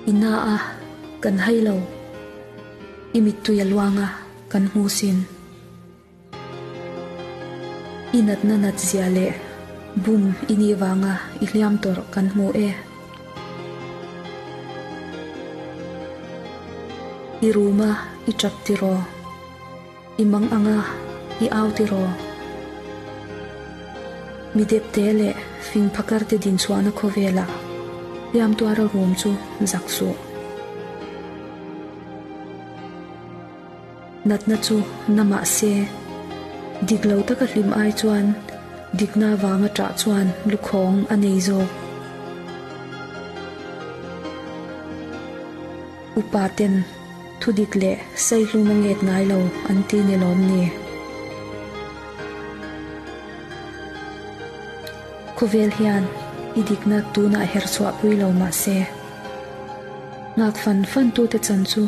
I na a, kan hai lo. I mittui a luang a, kan hmu sin. I natna nat zia leh bum i nih vanga i hliam tawrh kan hmu e. I rum a, i tap tiraw? I mang anga, i au tiraw? Mi depte leh fing phakar te dinchhuahna khawvelah hliam tuara rum chu zak suh. Natna chu na mah se, dik lo taka hlim ai chuan dikna vanga ṭah chuan lukhawng a nei zawk. Upa ten thu dik leh saihlum a nget ngai lo an ti ni lawm ni? Khawvel hian i dikna tunah herchhuah pui lo mah se. Nghak fan fan tute chan chu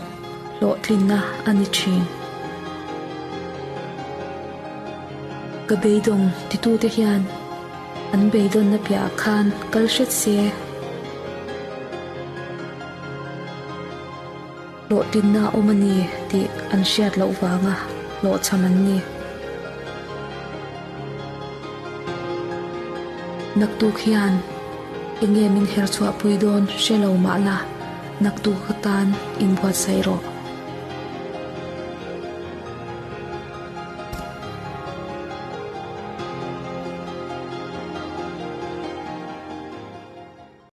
hlawhtlinna a ni thin. Ka beidawng titute hian an beidawnna piahah khan kal hret se. Hlawhtlinna a awm a ni tih an hriat loh vanga hlawhchham an ni. Naktuk hian enge min herchhuahpui dawn hre lo mah la, naktuk atan inbuatsaih rawh.